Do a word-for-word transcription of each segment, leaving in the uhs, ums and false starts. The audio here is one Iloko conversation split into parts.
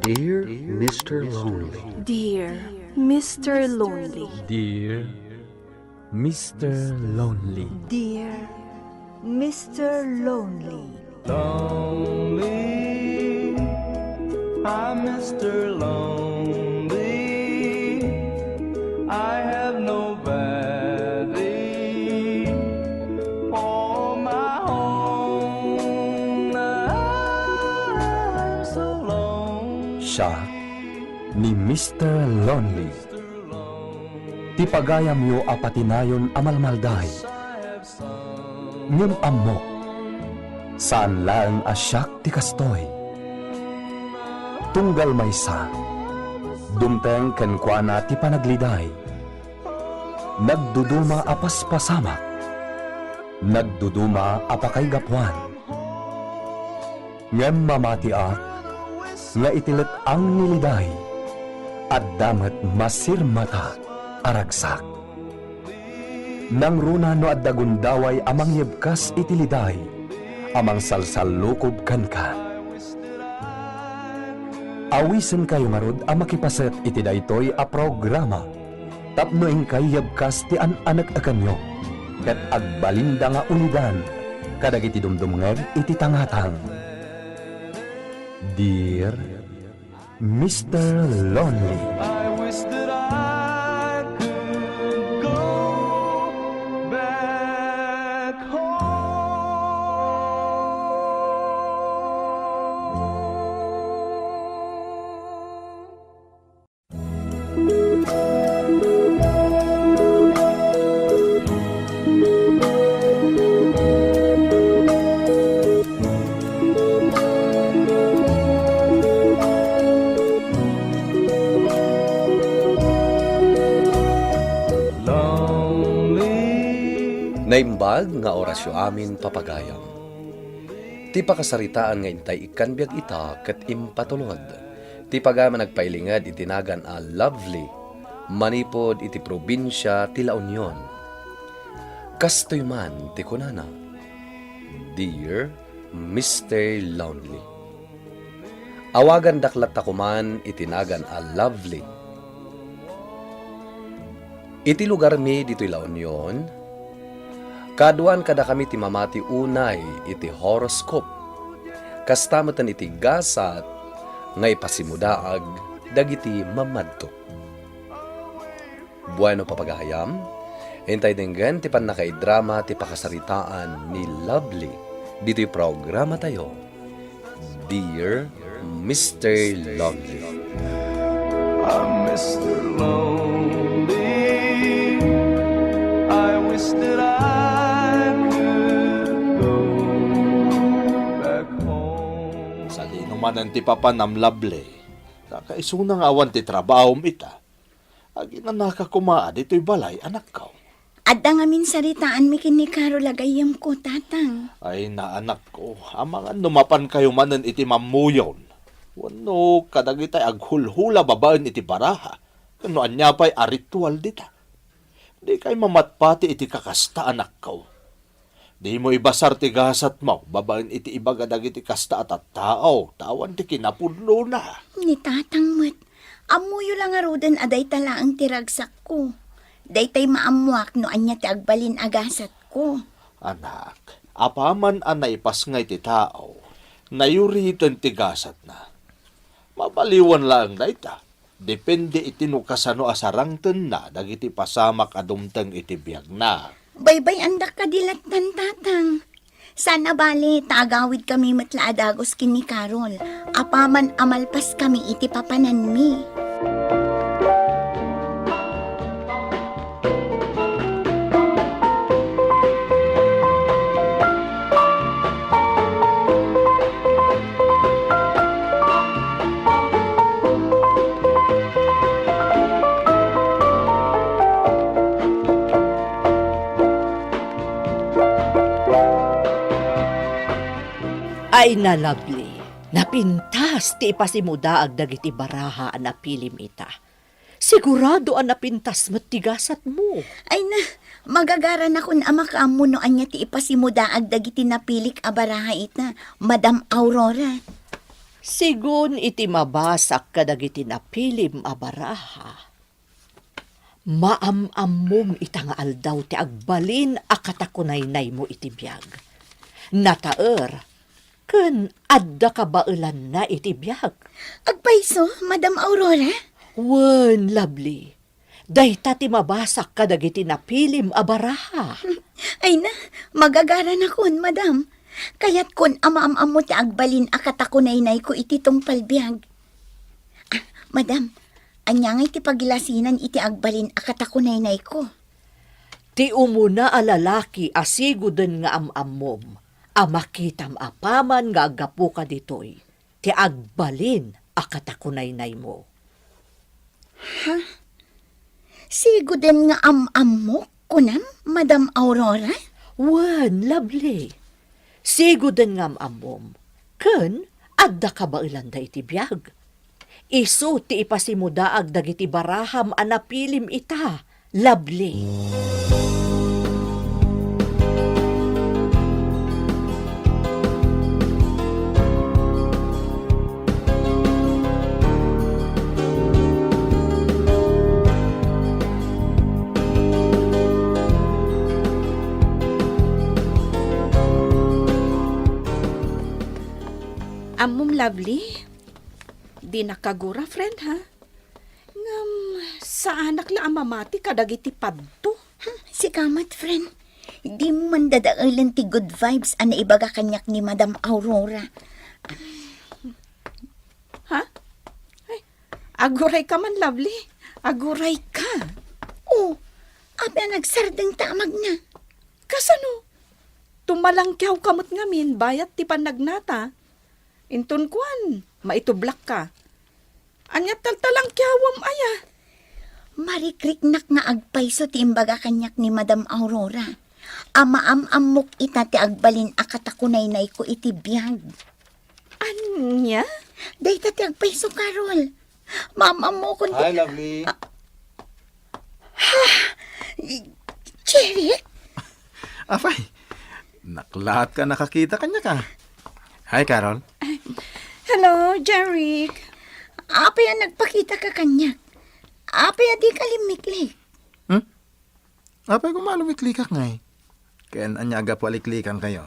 Dear Mister Lonely. Dear Mister Lonely. Dear Mister Lonely. Dear Mister Lonely. Lonely, I'm Mister Lonely. I have nobody for my own. I'm so lonely. Siak ni Mister Lonely. Ti pagayamyo a patinayon a malmalday. Ngem ammok, saan laeng a siak ti kastoy. Tunggal maysa, dumteng kenkuana ti panagliday. Nagduduma a paspasamak, nagduduma a pakaigapuan. Ngem mamatiak nga iti let-ang ni liday, adda met masirmata a ragsak. Nangruna no adda gundaway a mangyebkas iti liday a mangsalsallukob kenka. Awisenkayo ngarud a makipaset iti daytoy a programa tapno inkay yebkas ti an-anek-ekenyo ket agbalinda nga ulidan kadagiti dumdumngeg iti tangatang. Dear Mister Lonely. I wish that I could go back home. Naimbag nga orasyo amin, papagayam. Ti pakasaritaan nga intay ikkan biag ita ket impatulod ti pagayam a nagpailinged iti nagan a Lovely manipud iti probinsia ti La Union. Kastoy man ti kunana, Dear Mister Lonely. Awagandak latta koman iti nagan a Lovely. Iti lugarmi ditoy La Union, kaaduan kadakami ti mamati unay iti horoscope. Kasta metten iti gasat nga ipasimudaag dagiti mamadto. Bueno, papagayam, intay denggen ti pannakaidrama ti pakasaritaan ni Lovely ditoy programatayo, Dear Mister Lonely. I'm Mister Lonely. I wish that I could go back home. Sadino manen ti papanam, Lovely? Nakaisuna nga awan ti trabahom ita. Aginanaka koma a ditoy balay, anakko. Adda ngamin saritaanmi ken ni Carol a gayyemko, Tatang. Ay, na, anakko, amangan no mapankayo manen iti mammuyon. Wenno kadagitay aghulhula babaen iti baraha, ken no ania pay a ritual dita. Dikay mamatpati iti kakasta, anakko. Dimo ibasar ti gasatmo babaen iti ibaga dagiti kasta a tattao, ta awan ti kinapudnona. Ni Tatang met, ammoyo la ngaruden a dayta laeng ti ragsakko. Daytay maammoak no ania ti agbalin a gasatko. Anak, apaman a naipasngay ti tao, nayuriten ti gasatna. Mabaliwan laeng dayta. Depende iti no kasano a sarangtenna dagiti pasamak a dumteng iti biagna. Baybay-andak kadi lattan, Tatang. Saan a bale, ta agawidkami met la a dagus ken ni Carol. Apaman a malpaskami iti papananmi. Ay na, Lovely, napintas ti ipasimudaag dagiti baraha a napilim ita. Sigurado a napintas met ti gasatmo. Ay na, magagaranakon a makaammo no ania ti ipasimudaag dagiti napilik a baraha ita, Madam Aurora. Sigun iti mabasak kadagiti napilim a baraha, maam-ammom ita nga aldaw ti agbalin a katakunaynaymo iti biag. Nataer, ken adda kabaelanna iti biag. Agpayso, Madam Aurora? Wen, Lovely. Dayta ti mabasak kadagiti napilim a baraha. Ay na, magagaranakon, madam. Kayatkon a maam-ammo ti agbalin a katakunaynayko iti tungpal biag. Ah, madam, ania ngay ti pagilasinan iti agbalin a katakunaynayko? Ti umuna a lalaki a siguden nga am-ammom a makitam apaman nga aggapuka ditoy ti agbalin a katakunaynaymo. Ha? Siguden nga am-ammok, kunam, Madam Aurora? Wen, Lovely. Siguden nga am-ammom, ken adda kabaelanda iti biag. Isu ti ipasimudaag dagiti baraham a napilim ita, Lovely. Ammom, Lovely, di nakagura, friend, ha? Ngem, saanak la a mamati kadagiti padto. Hmm, sika met, friend. Dimo man dadaelen ti good vibes a naibaga kaniak ni Madam Aurora. Ha? Ay, aguray ka man, Lovely. Aguray ka. Oh, apay a nagsardeng ta amagna? Kasano? Tumalangkiaw ka met ngamin bayat ti pannagnata. Inton kuan, maitublak ka. Ania taltalangkiawam aya? Marikriknak nga agpayso ti imbaga kaniak ni Madam Aurora. A maam-ammok ita ti agbalin a katakunaynayko iti biag. Ania? Dayta ti agpayso, Carol. Maam-ammokon ti... Hi, Lovely. Ah. Ha? Jeric? Apay, naklaat ka nakakita kaniak. Hi, Carol. Hello, Jeric. Apay a nagpakita ka kaniak? Apay a di ka limmiklik? Hmm? Apay koma a lumiklikak ngay? Ken ania a gapu a liklikankayo?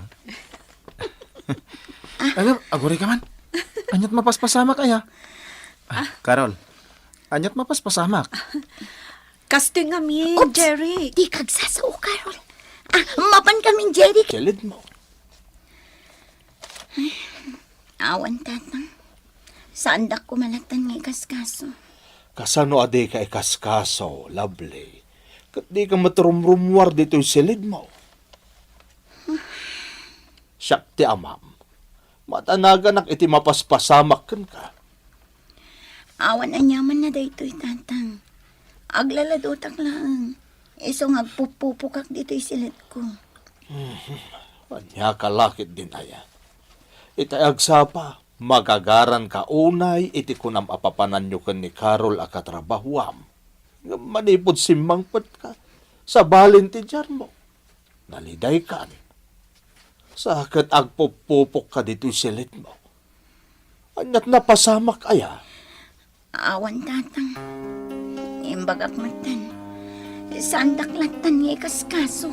Agam, aguray ka man. Aniat mapaspasamak aya? Ah, Carol, aniat mapaspasamak? Kastoy ngamin, Oops! Jeric. Di kagsasao, Carol. Ah, mapan kamin, Jeric. Kilid mo. Awan, Tatang. Saandak koma latta nga ikaskaso. Kasano a di ka ikaskaso, Lovely? Ket di ka met rumrumuar ditoy silid mo. Siak ti amam. Madanaganak iti mapaspasamak kenka. Awan aniamanna daytoy, Tatang. Aglaladotak laeng. Isu nga agpupupokak ditoy silidko. Mhm. Ania ka la ketdin aya? Itay agsapa, magagaranka unay iti kunam a papananyo ken ni Carol a katrabahoam. Ngem manipud simmangpetka, sabalin ti diarmo. Nalidaykan. Sa ket agpupupokka ditoy silidmo. Aniat napasamak aya? Awan, Tatang. Imbagak metten, saandak lattan nga ikaskaso.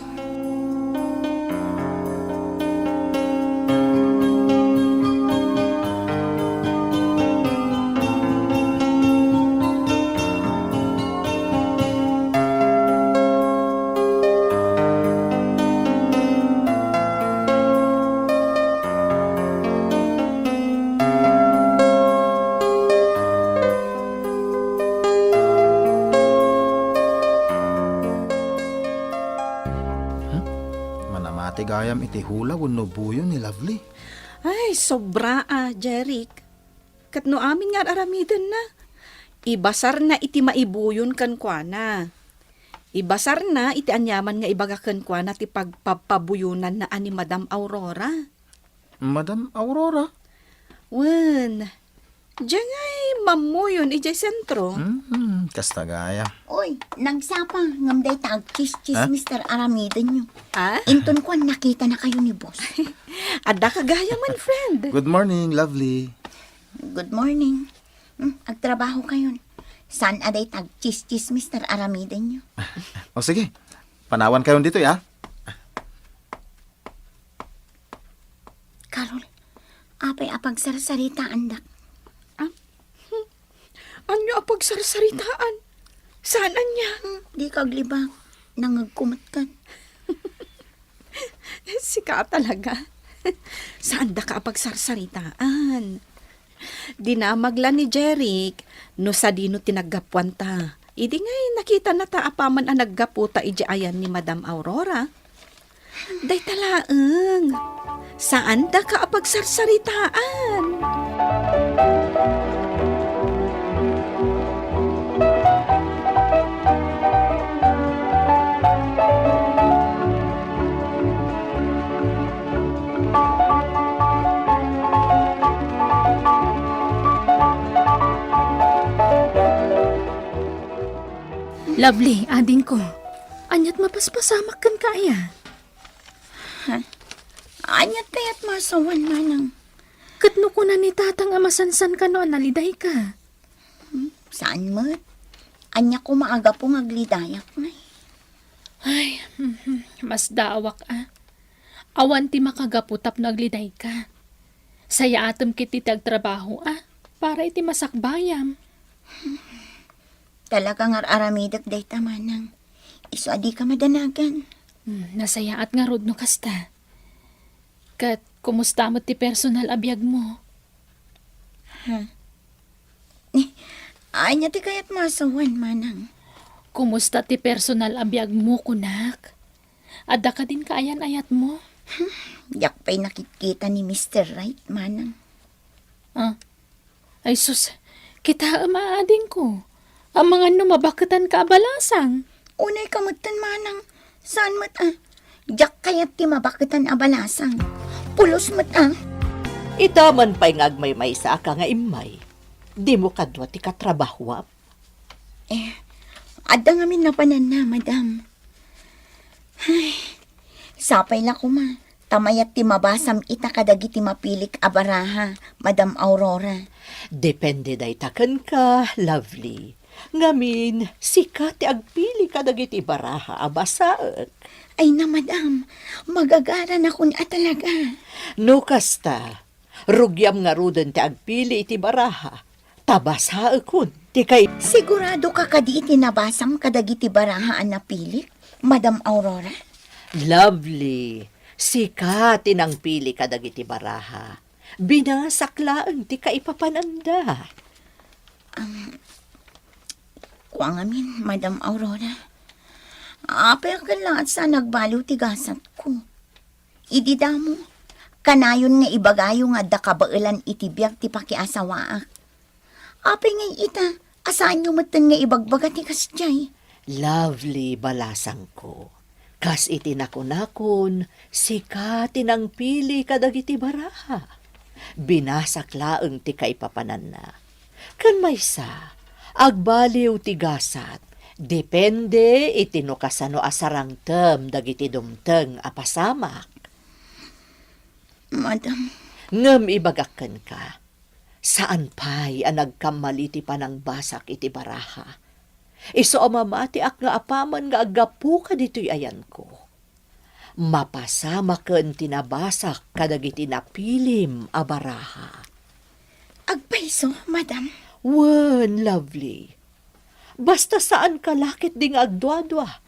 Hmm? Manamati gayam iti hula wenno buyon ni Lovely? Ay, sobra a, Jeric. Ket no amin nga ar-aramidenna, ibasarna iti maibuyon kenkuana. Ibasarna iti aniaman nga ibaga kenkuana ti pagpapabuyonanna a ni Madam Aurora. Madam Aurora? Wen, diay mammuyon idiay sentro. Hmm, kasta gayam. Oy, nagsapa, ngem dayta agchischismis ti ar-aramidenyo. Ah? Inton kuan, nakitanakayo ni boss. Adda ka gayamen, friend. Good morning, Lovely. Good morning. Hmm, agtrabaho kayon. Saan a dayta agtsismis ta ar-aramidenyo? O sige, panawan kayon ditoy, a. Carol, apay a pagsarsaritaandak? Ah? Ania a pagsarsaritaan? Saan ania? Hmm, dika aglibak. Nangngegko met ket. Sika talaga. Saandaka a pagsarsaritaan. Dinamag la ni Jeric no sadino ti naggapuanta. Idi ngay nakitanata apaman a naggaputa idiay ayan ni Madam Aurora. Dayta laeng. Saandaka a pagsarsaritaan. Lovely, adingko. Ania't mapaspasamak kenka aya? Ha? Ania't kayat masawan, manang? Ket no kuna ni tatang a masansan kano a nalidayka? Hmm, saan met? Ania koma a gapu nga aglidayak, ngay? Ay, mhm, masdaawak a. Awan ti makagapu tapno aglidayka. Sayaatem ketdi ti agtrabaho a para iti masakbayam. Talaga nga ar-aramidek dayta, manang. Isu a dika madanagan. Hmm, nasayaat ngarud no kasta. Ket kumusta met ti personal a biagmo? Ha? Ni, ania ti kayat masawan, manang? Kumusta ti personal a biagmo, kunak? Adda kadin kaayan-ayatmo? Hmm, diak pay nakitkita ni Mister Wright, manang. Ah, ay sus, kitaem a adingko. Amangan no mabaketanka a balasang. Unayka metten, manang. Saan met a? Diak kayat ti mabaketan a balasang. Pulos met a. Ita man pay nga agmaymaysaaka nga immay. Dimo kadua ti katrabahoam? Eh, adda ngamin napananna, madam. Ay, sapay la koma ta mayat ti mabasam ita kadagiti mapilik a baraha, Madam Aurora. Depende dayta kenka, Lovely. Ngamin, sika ti agpili kadagiti baraha a basaek. Ay na, madam, magagaranakon a talaga. No kasta, rugiam ngaruden ti agpili iti baraha, ta basaekon ti kay- Siguradoka kadi iti nabasam kadagiti baraha a napilik, Madam Aurora? Lovely, sika ti nangpili kadagiti baraha. Binasak laeng ti kaipapananda. Kua ngamin, Madam Aurora. Apay a ket laeng sa nagbaliw ti gasatko. Idi damo, kanayon nga ibagayo nga adda kabaelan iti biag ti pakiasawaak. Apay ngay ita, a saanyo metten nga ibagbaga ti kasdiay? Lovely, balasangko. Kas iti nakunakon, sika ti nangpili kadagiti baraha. Binasak laeng ti kaipapananna. Ken maysa, agbaliw ti gasat, depende iti no kasano a sarangtem dagiti dumteng a pasamak. Madam. Ngem ibagak kenka, saan pay a nagkammali ti panangbasak iti baraha. Isu a mamatiak nga apaman nga aggapuka ditoy ayanko. Mapasamaken ti nabasak kadagiti napilim a baraha. Agpayso, madam? Wen, Lovely. Basta saanka la ketdi nga agduadua,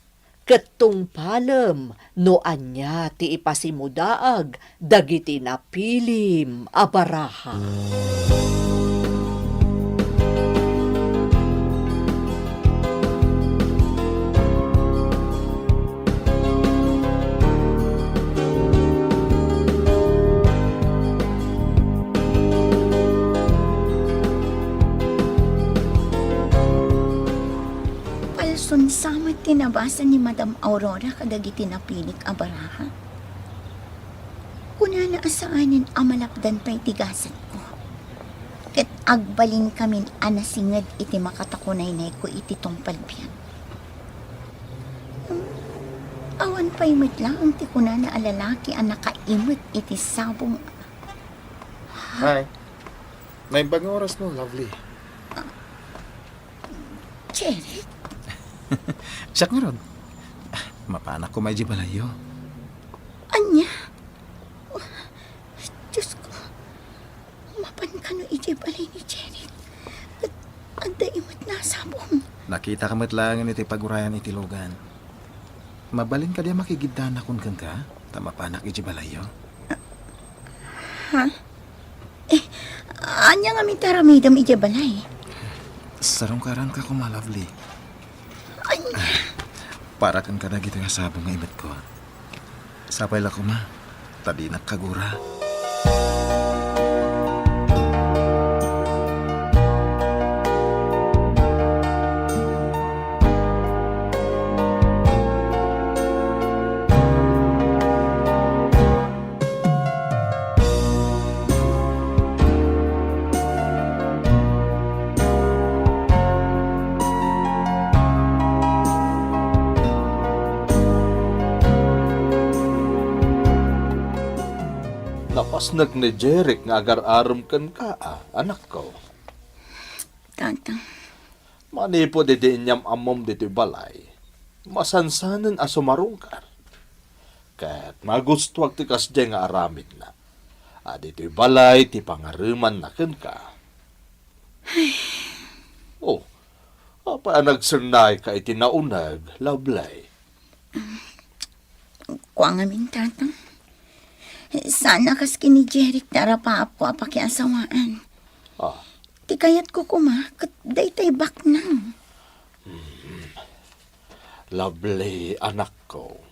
ket tungpalem no ania ti ipasimudaag dagiti napilim a baraha. Palson sa met ti nabasa ni Madam Aurora kadagiti napilik a baraha. Kunana a saanen a malapdan pay ti gasatko. Ket agbalinkamin a nasinged iti makatakunaynayko iti tungpal biag. Hmm, awan pay met laeng ti kunana a lalaki a nakaimet iti sabong. Hi. Naimbag nga orasmo, Lovely. Jeric? Siak ngarud. Ah, mapanak koma idiay balayyo. Ania? Oh, Diyos ko, mapan kano idiay balay ni Jeric? Ket adda met nasabong. Nakitak met laengen iti pagurayan iti lugan. Mabalin kadi a makigiddaannakon kenka, ta mapanak idiay balayyo? Ha? Eh, ania ngamin ti aramidem idiay balay? Sarungkaranka koma, Lovely. Ania? Para kenka dagitoy a sabong nga imetko. Sapay la koma, ta dinak kagura. Napasnek ni Jeric nga agar-arem kenka, a, anakko. Tata. Manipud idi inyam-ammom ditoy balay, masansanen a sumarungkar. Ket magustuak ti kasdiay nga aramidna. A ditoy balay ti pangaremanna kenka. Oh, apay a nagsernayka iti nauneg, Lovely? Kua ngamin, Tata. Saan a kas ken ni Jeric ti arapaapko a pakiasawaan. Ah. Ti kayatko koma, ket daytay baknang. Hmm. Lovely, anakko.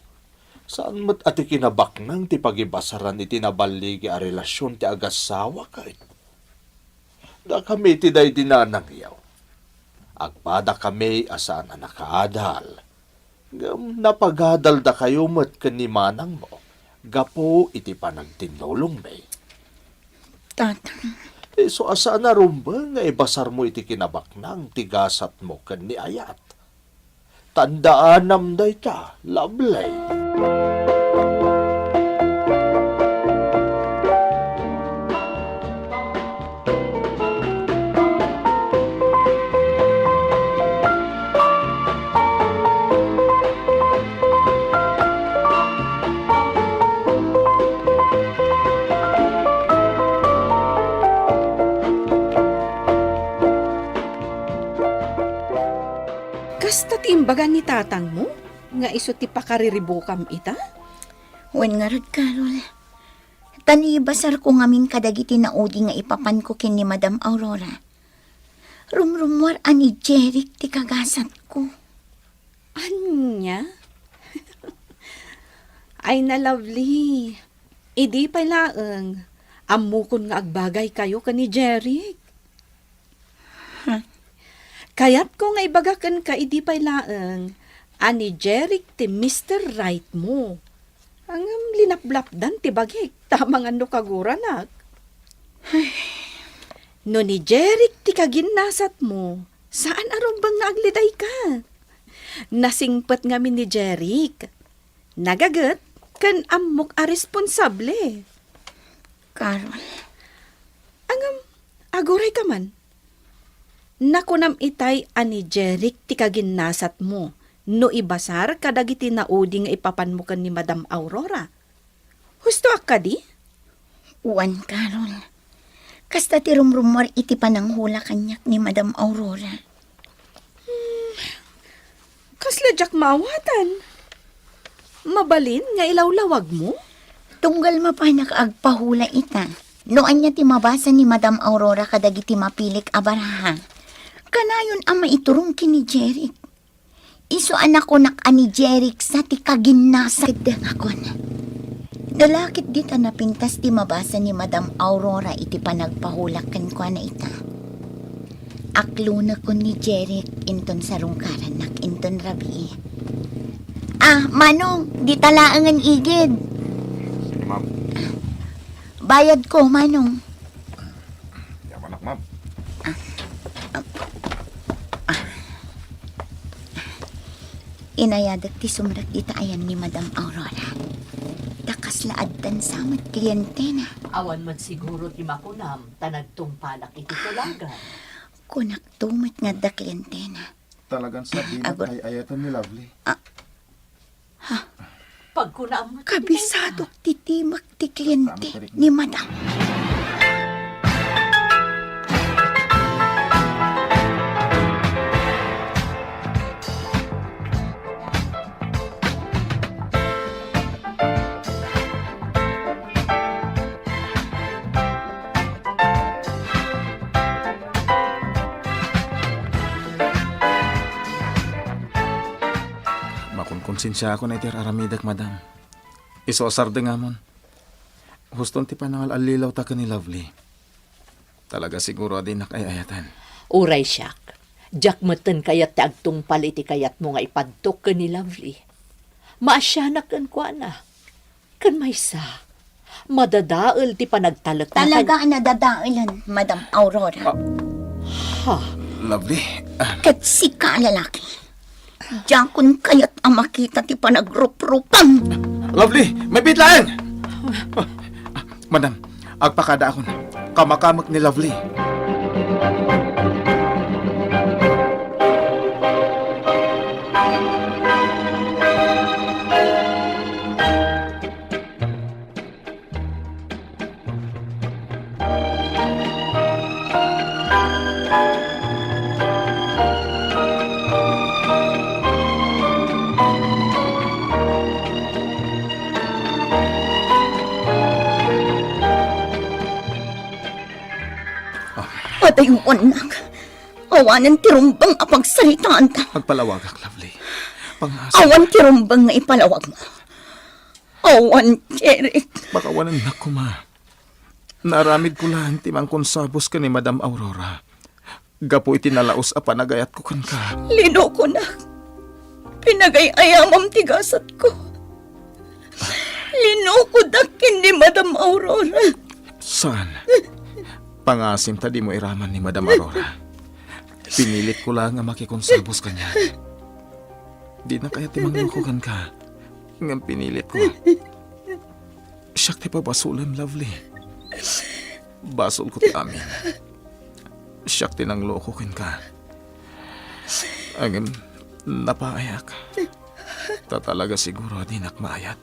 Saan met a ti kinabaknang ti pagibasaran iti naballigi a relasion ti agassawa ket dakami ti daydi nanangyo. Agpadakami a saan a nakaadal. Ngem napagadaldakayo met ken ni manangmo gapu iti panagtinnulongmi. Tata. Isu a saan a rumbeng nga ibasarmo iti kinabaknang ti gasatmo ken ni ayat. Tandaanam dayta, Lovely. Kasta ti imbaga ni tatangmo nga isu ti pakariribukam ita? Wen ngarud, Carol. Ta no ibasarko ngamin kadagiti naudi nga ipapanko ken ni Madam Aurora, rumrummuar a ni Jeric ti kagasatko. Ania? Ay na, Lovely. Idi pay laeng, ammokon nga agbagaykayo ken ni Jeric. Kayatko nga ibaga kenka idi pay laeng a ni Jeric ti Mister Right mo. Ngem linaplapdan ti bagik, ta amangan no kaguranak. No ni Jeric ti kaginnasat mo, saan a rumbeng nga aglidayka. Nasingpet ngamin ni Jeric. Nagaget ken ammok a responsable. Carol. Ngem, agurayka man. Nakunam itay a ni Jeric ti kaginnasat mo no ibasar kadagiti naudi nga ipapan mo ken ni Madam Aurora. Husto a kadi? Wen, Carol. Kasta ti rumrummuar iti pananghula kaniak ni Madam Aurora. Hmm, kasla diak maawatan. Mabalin nga ilawlawag mo? Tunggal mapanak agpahula ita. No ania ti mabasa ni Madam Aurora kadagiti mapilik a baraha, kanayon a maiturong ken ni Jeric. Isu a nakunak a ni Jeric sa ti kaginnasa. Ket dengakon. No la ket dita napintas ti mabasa ni Madam Aurora iti panagpahulak kenkuana ita. Aklonekon ni Jeric inton sarungkarannak inton rabii. Ah, Manong, dita laengen igid. Sige, ma'am. Bayadko, Manong. Yamanak, ma'am. Ah, ah, ah. Inayadek ti sumrek dita ayan ni Madam Aurora. Ta kas La addan sa met klientena. Awan met siguro ti makunam ta nagtungpalak iti tulagan. Kunakto met nga adda klientena. Talagan sadino Agur- ay-ayatan ni Lovely. Ah. Ha? Pagkunaam met ti Kabisadok ti timek ti kliente ni Madam. Makunkonsensiaakon iti ar-aramidek, Madam. Isu a sardengamon. Huston ti panangal-allilawta ken ni Lovely. Talaga siguro a dinak ay-ayatan. Uray siak, diak metten kayat ti agtungpal iti kayatmo nga ipadtok ken ni Lovely. Maasianak kenkuana. Ken maysa, madadael ti panagtalekna. Talaga a nadadaelen, Madam Aurora. Ah. Ha? Lovely, ah. Ket sika a lalaki, diakon kayat a makita ti panagruprupam. Lovely, mabiit laeng! Madam, agpakadaakon. Kamakamek ni Lovely. Padayowannak. Awanen ti rumbeng a pagsaritaanta. Agpalawagak, Lovely. Pangngaasim. Awan ti rumbeng nga ipalawagmo. Awan, Jeric. Pakawanennak koma. Naaramidko laeng ti mangkonsabus ken ni Madam Aurora gapu iti nalaus a panagayatko kenka. Linokonak. Pinagay-ayamam ti gasatko. Linokodak ken ni Madam Aurora. Saan? Pangngaasim ta dimo iraman ni Madam Aurora. Pinilitko laeng a makikonsabus kaniana. Dinak kayat ti mangloko kenka. Ngem pinilitko. Siak ti pabasolem, Lovely. Basolko ti amin. Siak ti nangloko kenka. Ngem napaayak. Ta talaga siguro a dinak maayat.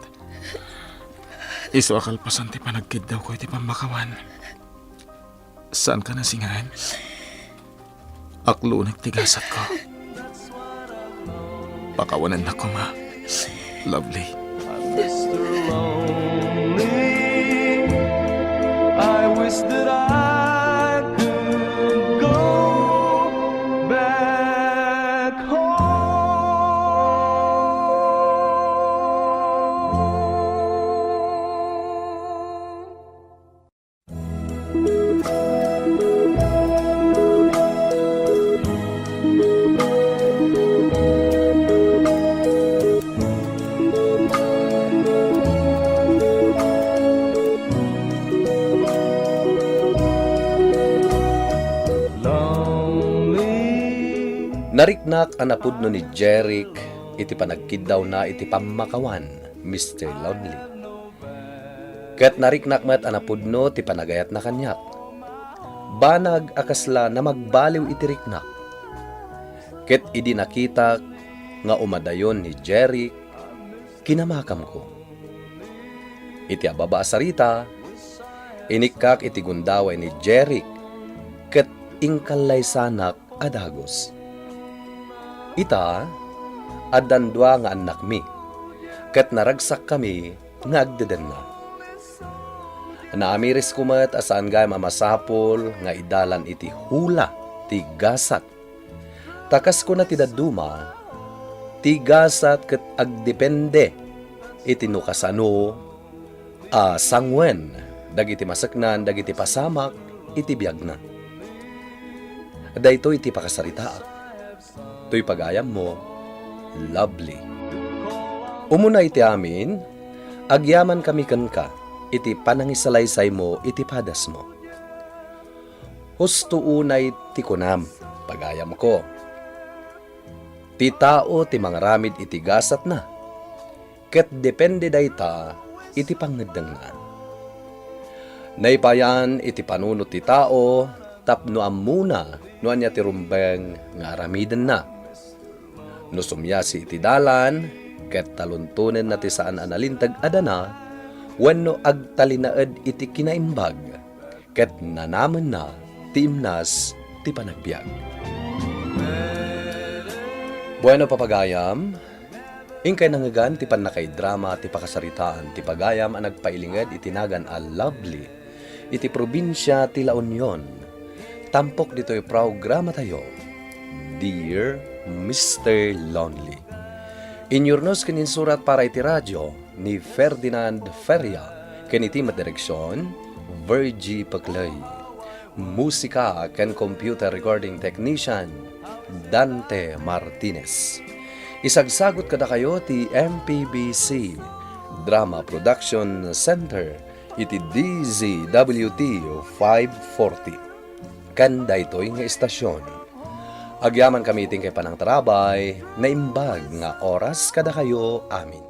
Isu a kalpasan ti panagkiddawko iti pammakawan. Saanka nasingaen? Aklonek ti gasatko. Pakawanennak koma, Lovely. Mister Lonely, I wish that I could go back home. Nariknak a napudno ni Jeric iti panagkiddawna iti pammakawan, Mister Lonely. Ket nariknak met a napudno ti panagayatna kaniak. Banag a kasla namagbaliw iti riknak. Ket idi nakitak nga umadayon ni Jeric, kinamakamko. Iti ababa a sarita, inikkak iti gundaway ni Jeric ket inkallaysanak a dagus. Ita, addan dua nga annakmi, ket naragsakkami nga agdedenna. Naamirisko met a saan gayam a masapul nga idalan iti hula ti gasat. Ta kas kuna ti dadduma, ti gasat ket agdepende iti no kasano a sanguen dagiti maseknan dagiti pasamak iti biagna. Daytoy ti pakasaritaak. Toy pagayammo, Lovely. Umuna iti amin, agyamankami kenka iti panangisalaysaymo iti padasmo. Husto unay ti kunam, pagayamko. Ti tao ti mangaramid iti gasatna, ket depende dayta iti pangngeddengna. Naipayan iti panunot ti tao tapno ammona no ania ti rumbeng nga aramidenna. No sumiasi iti dalan, ket taluntonenna ti saan a nalinteg a dana, wenno agtalinaed iti kinaimbag, ket nanamenna ti imnas ti panagbiag. Bueno, papagayam, inkay nangngegan ti pannakaidrama ti pakasaritaan ti pagayam a nagpailinged iti nagan a Lovely iti probinsia ti La Union. Tampok ditoy programatayo, Dear Mister Lonely. Inyurnos ken insurat para iti radio ni Ferdinand Feria ken iti met direksion, Virgie Peclay. Musika ken computer recording technician, Dante Martinez. Isagsagut kadakayo ti M P B C Drama Production Center iti D Z W T five forty. Ken daytoy nga istasyon, agyamankami iti inkay panangtarabay, naimbag nga oras kadakayo amin.